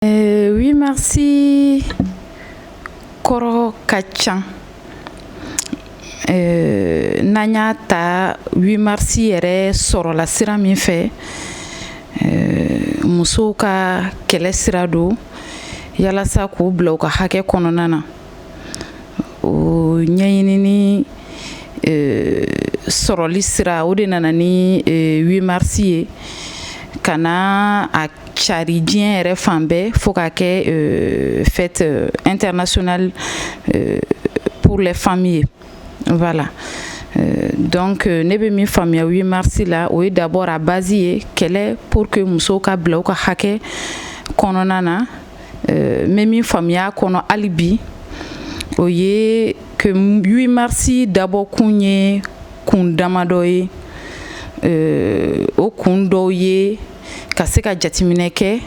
8 mars kɔrɔ ka ca. N'an y'a ta, 8 mars yɛrɛ sɔrɔla sira min fɛ, musow ka kɛlɛ sira don yalasa k'u bila u ka hakɛ kɔnɔna na. O ɲɛɲinini sɔrɔli sira, o de nana ni 8 mars ye, ka na a cari diɲɛ yɛrɛ fan bɛɛ, fo k'a kɛ fête internationale pour les femmes ye. Voilà. Donc ne bɛ min faamuya 8 mars la, o ye d'abord a base ye kɛlɛ pour que musow ka bila u ka hakɛ kɔnɔna na. N bɛ min faamuya a kɔnɔ hali bi, o ye que 8 mars dabɔkun ye kun damadɔ ye. O kun dɔw ye ka se ka jateminɛ kɛ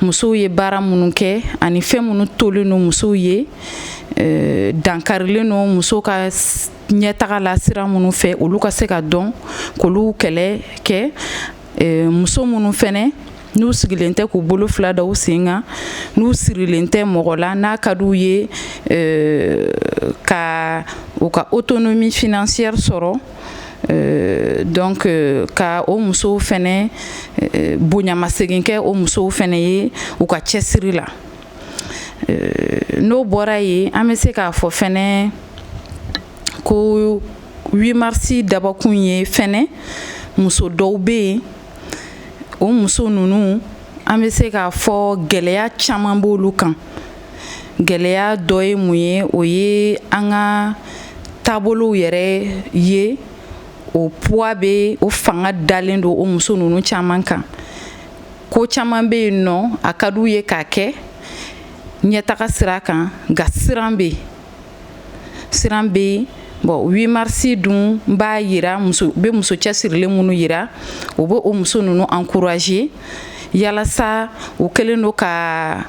musow ye baara minnu kɛ ani fɛn minnu tolen don musow ye, dankarilen don musow ka ɲɛtaga la sira minnu fɛ, olu ka se ka dɔn k'olu kɛlɛ kɛ. Muso minnu fɛnɛ n'u sigilen tɛ k'u bolo fila da u sen kan, n'u sirilen tɛ mɔgɔ la, n'a ka d'u ye ka u ka autonomie financière sɔrɔ, donc ka o musow fɛnɛ bonyamasegin kɛ, o musow fɛnɛ ye u ka cɛsiri la. N'o bɔra yen, an bɛ se k'a fɔ fɛnɛ ko 8 mars dabɔkun ye fɛnɛ muso dɔw bɛ yen, o muso ninnu, an bɛ se k'a fɔ gɛlɛya caman b'olu kan. Gɛlɛya dɔ ye mun ye? O ye an ka taabolow yɛrɛ ye, o poids bɛ, o fanga dalen don o muso ninnu caman kan. Ko caman bɛ yen nɔ, a ka d'u ye k'a kɛ ɲɛtaga sira kan, nka siran bɛ yen, siran bɛ yen. Bon, 8 mars dun b'a yira, muso bɛ muso cɛsirilen minnu yira, o bɛ o muso ninnu encourager yalasa u kɛlen don ka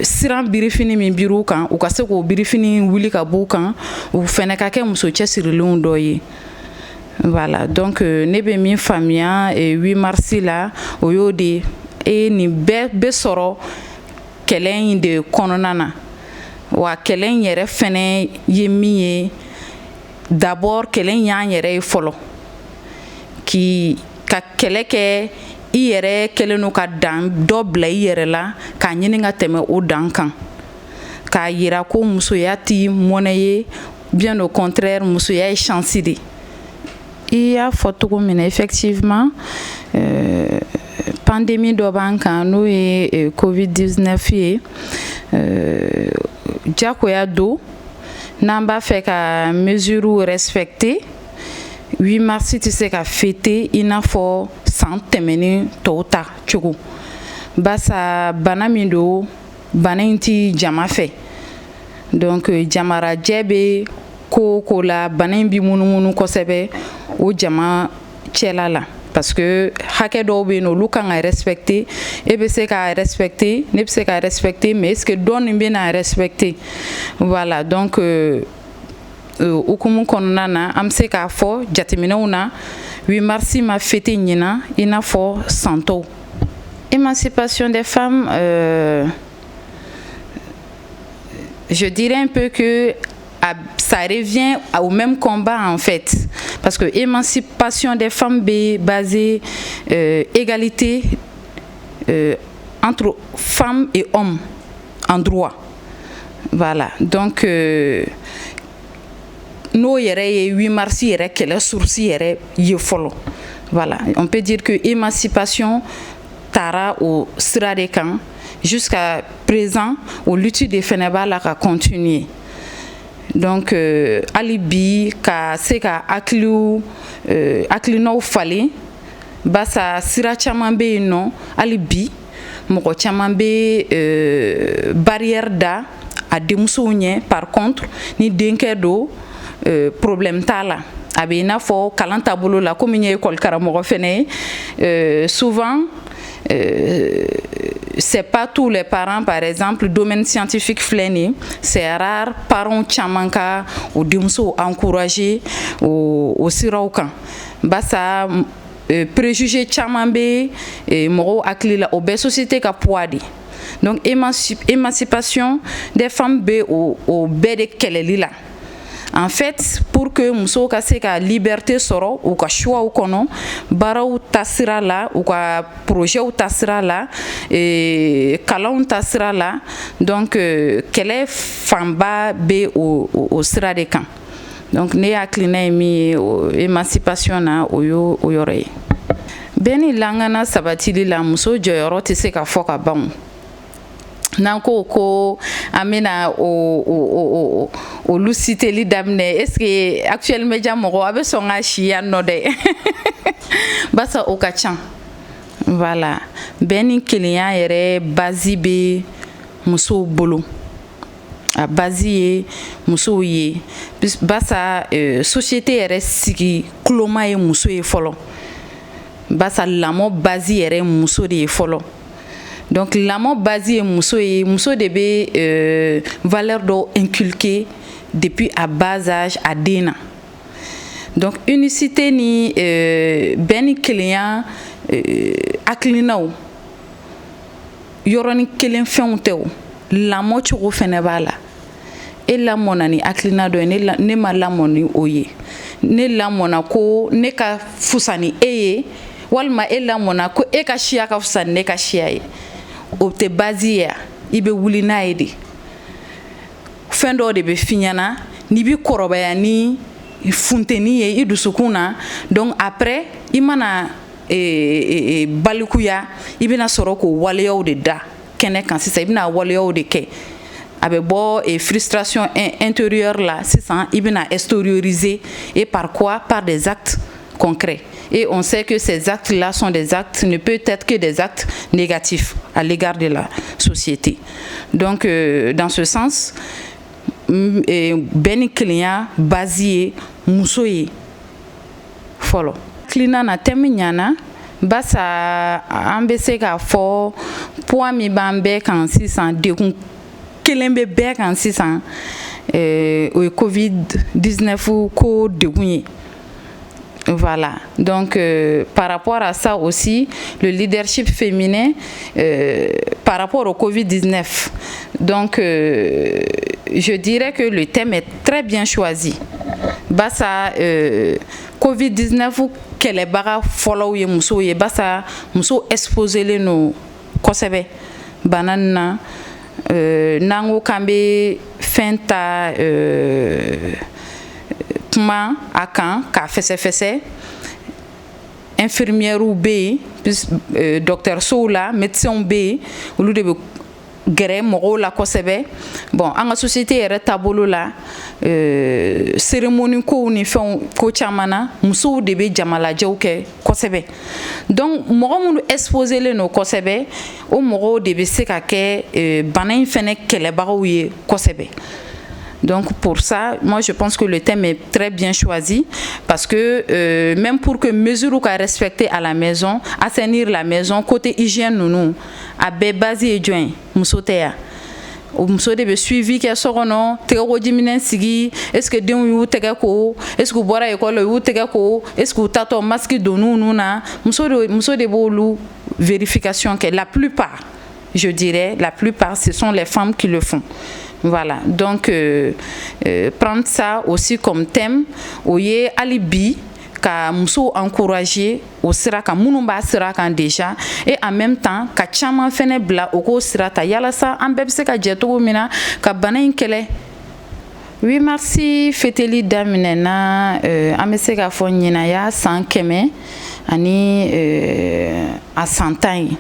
siran birifini min biri u kan, u ka se k'o birifini wuli ka b'u kan, u fɛnɛ ka kɛ muso cɛsirilenw dɔ ye. Voilà. Donc ne bɛ min faamuya 8 mars la, o y'o de ye. Nin bɛɛ bɛ sɔrɔ kɛlɛ in de kɔnɔna na. Wa kɛlɛ in yɛrɛ fɛnɛ ye min ye, d'abord kɛlɛ in y'an yɛrɛ ye fɔlɔ, k'i ka kɛlɛ kɛ i yɛrɛ kɛlen don ka dan dɔ bila i yɛrɛ la, k'a ɲini ka tɛmɛ o dan kan, k'a yira ko musoya ti mɔnɛ ye, bien au contraire, musoya ye chance de. I y'a fɔ cogo min na, effectivement, pandémie dɔ b'an kan, n'o ye Covid 19 ye. Jagoya don, n'an b'a fɛ ka mesures respecter, 8 mars tɛ se ka fêter i n'a fɔ san tɛmɛnen tɔw ta cogo, barisa bana min don, bana in ti jama fɛ. Donc jamarajɛ bɛ ko o ko la, bana in bi munumunu kosɛbɛ o jama cɛla la, parce que hakɛ dɔw bɛ yen nɔ, olu kan ka respecter. E bɛ se k'a respecter, ne bɛ se k'a respecter, mais est ce que dɔ nin bɛ n'a respecter? Voilà. Donc hukumu kɔnɔna na, an bɛ se k'a fɔ jateminɛw na, 8 mars ma fêter ɲinan i n'a fɔ san tɔw. Émancipation des femmes, je dirais un peu que ça revient au même combat en fait, parce que émancipation des femmes bɛ basée égalité entre femmes et hommes en droit. Voilà. Donc n'o yɛrɛ ye 8 mars yɛrɛ kɛlɛ source yɛrɛ ye fɔlɔ. Voilà, on peut dire que émancipation taara o sira de kan. Jusqu'à présent, o lutte de fɛnɛ b'a la ka continuer. Donc hali bi, ka se ka hakiliw hakilinaw falen, barisa sira caman bɛ yen nɔ, hali bi mɔgɔ caman bɛ barrière da a denmusow ɲɛ. Par contre, ni denkɛ don, problème t'a la. A bɛ i n'a fɔ kalan taabolo la, komi n ye école karamɔgɔ fɛnɛ ye, souvent c'est pas tous les parents. Par exemple, domaine scientifique filɛ nin ye, c'est rare parents caman ka o denmusow encourager o siraw kan, barisa Préjugé caman bɛ mɔgɔw hakili la, o bɛɛ société ka poids de. Donc émancipation des femmes bɛ o bɛɛ de kɛlɛli la en fait, pour que musow ka se ka liberté sɔrɔ u ka choix kɔnɔ, baaraw ta sira la, u ka projets ta sira la, kalanw ta sira la. Donc kɛlɛ fanba bɛ o sira de kan. Donc ne hakilina ye min ye émancipation na, o y'o o yɔrɔ ye. Bɛn ni lakana sabatili la, muso jɔyɔrɔ tɛ se ka fɔ ka ban. N'an ko ko an bɛna o olu citeli daminɛ, est ce que Actuel Media mɔgɔ a bɛ sɔn ka si yan nɔ dɛ? Barisa o ka ca. Voilà, bɛn ni kelenya yɛrɛ base bɛ musow bolo, a base ye musow ye, barisa société yɛrɛ sigi kuloma ye muso ye fɔlɔ, barisa lamɔ base yɛrɛ ye muso de ye fɔlɔ. Donc lamɔ base ye muso ye, muso de bɛ valeur dɔw inculquer depuis à bas âge a den na. Donc unicité ni bɛn ni kelenya hakilinaw, yɔrɔnin kelen fɛnw tɛ, o lamɔ cogo fɛnɛ b'a la. E lamɔna ni hakilina dɔ ye, ne ma lamɔ ni o ye. Ne lamɔna ko ne ka fusa ni e ye, walima e lamɔna ko e ka siya ka fusa ni ne ka siya ye, o tɛ base ye. I bɛ wuli n'a ye de. Fɛn dɔw de bɛ f'i ɲɛna n'i bi kɔrɔbaya ni funteni ye i dusukun na. Donc après i mana balikuya, i bɛna sɔrɔ k'o waleyaw de da kɛnɛ kan sisan, i bɛna waleyaw de kɛ. A bɛ bɔ frustration intérieure la sisan, i bɛna extérioriser. Et par quoi? Par des actes concrets. Et on sait que ces actes-là sont des actes, ne peut être que des actes négatifs à l'égard de la société. Donc, dans ce sens, bɛn ni kelenya base ye muso ye fɔlɔ. Hakilina na, thème ɲana, barisa an bɛ se k'a fɔ poids min b'an bɛɛ kan sisan, degun kelen bɛ bɛɛ kan sisan, o ye Covid 19 ko degun ye. Voilà. Donc, par rapport à ça aussi, le leadership féminin, par rapport au Covid-19. Donc, je dirais que le thème est très bien choisi. Barisa, Covid-19 kɛlɛbaga fɔlɔw ye musow ye, barisa musow exposelen don kosɛbɛ bana nin na. N'an ko k'an bɛ fɛn ta kuma a kan k'a fɛsɛfɛsɛ, infirmières bɛ yen, dɔgɔtɔrɔsow la médecins bɛ yen, olu de bɛ gɛrɛ mɔgɔw la kosɛbɛ. Bon, an ka société yɛrɛ taabolo la, cérémonie kow ni fɛnw ko caman na, musow de bɛ jamalajɛw kɛ kosɛbɛ. Donc mɔgɔ minnu exposelen don kosɛbɛ, o mɔgɔw de bɛ se ka kɛ bana in fɛnɛ kɛlɛbagaw ye kosɛbɛ. Donc pour ça, moi je pense que le thème est très bien choisi parce que même pour que mesures ka respecter à la maison, assainir la maison, côté hygiène ninnu, a bɛɛ base ye jɔn ye? Muso tɛ ya? O muso de bɛ suivi kɛ so kɔnɔ, tɛgɛkojiminɛn sigi, est ce que denw y'u tɛgɛ ko, est ce que u bɔra école la u y'u tɛgɛ ko, est ce que u tatɔ masque donn'u nun na. Muso de b'olu vérification kɛ. La plupart, je dirais, la plupart, ce sont les femmes qui le font. Voilà, donc prendre ça aussi comme thème, o ye hali bi ka musow encourager o sira kan, minnu b'a sira kan déjà, et en même temps ka caman fɛnɛ bila o k'o sira ta, yalasa an bɛɛ bɛ se ka jɛ cogo min na ka bana in kɛlɛ. 8 mars fêteli daminɛna, an bɛ se k'a fɔ ɲinan y'a san 100 ani a san 10 ye.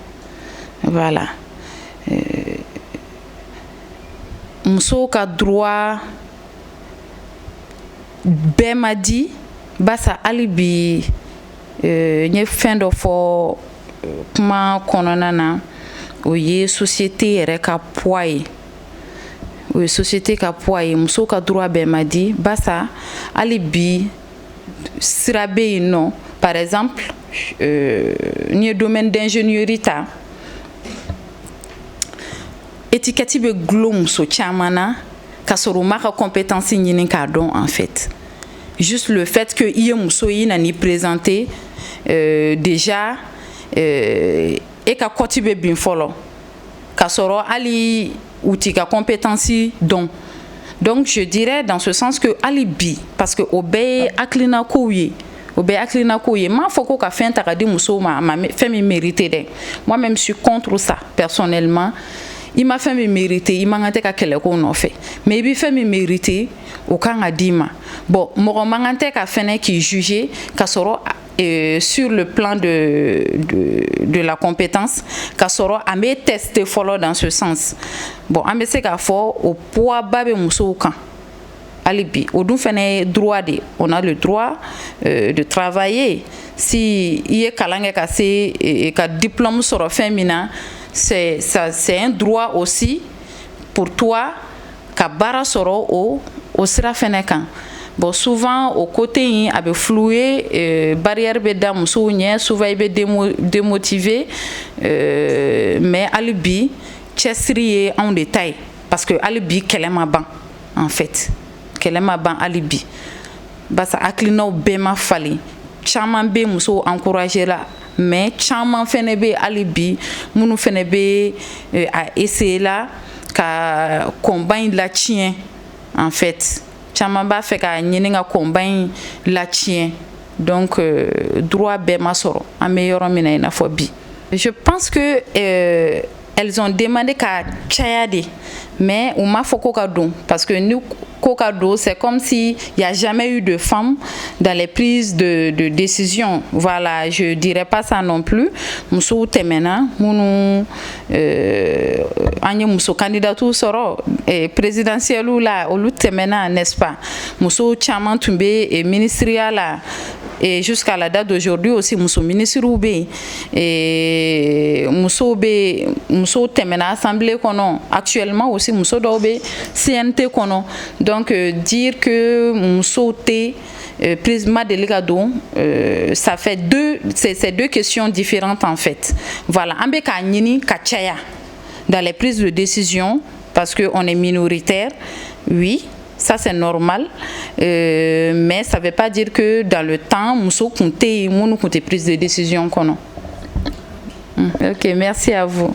Voilà, musow ka droit bɛɛ ma di, barisa hali bi n ye fɛn dɔ fɔ kuma kɔnɔna na, o ye société yɛrɛ ka poids ye, o ye société ka poids ye. Musow ka droit bɛɛ ma di, barisa hali bi sira bɛ yen nɔ. Par exemple, n'i ye domaine d'ingénierie ta, étiquette bɛ gulon muso caman na ka sɔrɔ u m'a ka compétence ɲini k'a dɔn. En fait, juste le fait que i ye muso ye, i nan'i présenter Déjà e ka cote bɛ bin fɔlɔ k'a sɔrɔ hali u t'i ka compétence dɔn. Donc je dirais dans ce sens que hali bi, parce que o bɛɛ ye hakilina kow ye, o bɛɛ ye hakilina kow ye. N m'a fɔ ko ka fɛn ta ka di musow ma, a ma fɛn min mérité dɛ. Moi même, je suis contre ça personnellement. I ma fɛn min mérité, i man kan tɛ ka kɛlɛ k'o nɔfɛ, mais i bɛ fɛn min mérité, o kan ka d'i ma. Bon, mɔgɔ man kan tɛ ka fɛnɛ k'i juger ka sɔrɔ sur le plan de la compétence, ka sɔrɔ a bɛ tester fɔlɔ dans ce sens. Bon, an bɛ se k'a fɔ o poids ba bɛ musow kan hali bi. O dun fɛnɛ ye droit de, on a le droit de travailler. Si i ye kalan kɛ ka se ka diplôme sɔrɔ fɛn min na, c'est ça, c'est un droit aussi pour toi ka baara sɔrɔ o sira fɛnɛ kan. Bon, souvent o côté in a bɛ flouer, barrière bɛ da musow ɲɛ, souvent i bɛ démotiver, mais hali bi cɛsiri ye anw de ta ye, parce que hali bi kɛlɛ ma ban. En fait, kɛlɛ ma ban hali bi, barisa hakilinaw bɛɛ ma falen. Caman bɛ musow encourager la, mais caman fɛnɛ bɛ hali bi minnu fɛnɛ bɛ a essayer la ka combat in latiɲɛ. En fait, caman b'a fɛ k'a ɲini ka combat in latiɲɛ. Donc droit bɛɛ ma sɔrɔ an bɛ yɔrɔ min na i n'a fɔ bi. Je pense que elles ont demandé ka caya de, mais u m'a fɔ ko ka don, parce que ni ko ka don, c'est comme si il y a jamais eu de femmes dans les prises de décision. Voilà, je dirais pas ça non plus. Musow tɛmɛna minnu, an ye muso candidats sɔrɔ présidentielle la, olu tɛmɛna, n'est-ce pas? Musow caman tun bɛ ministériya la et jusqu'à la date d'aujourd'hui aussi, muso ministres bɛ yen, musow bɛ, musow tɛmɛna assemblée kɔnɔ. Actuellement aussi, muso dɔw bɛ CNT kɔnɔ. Donc dire que musow tɛ prise ma deli ka don, ça fait deux, c'est deux questions différentes en fait. Voilà, an bɛ k'a ɲini ka caya dans les prises de décision parce que on est minoritaire, oui, ça c'est normal, mais ça veut pas dire que dans le temps muso kun tɛ yen minnu kun tɛ prise de décision kɔnɔ. Ok, merci à vous.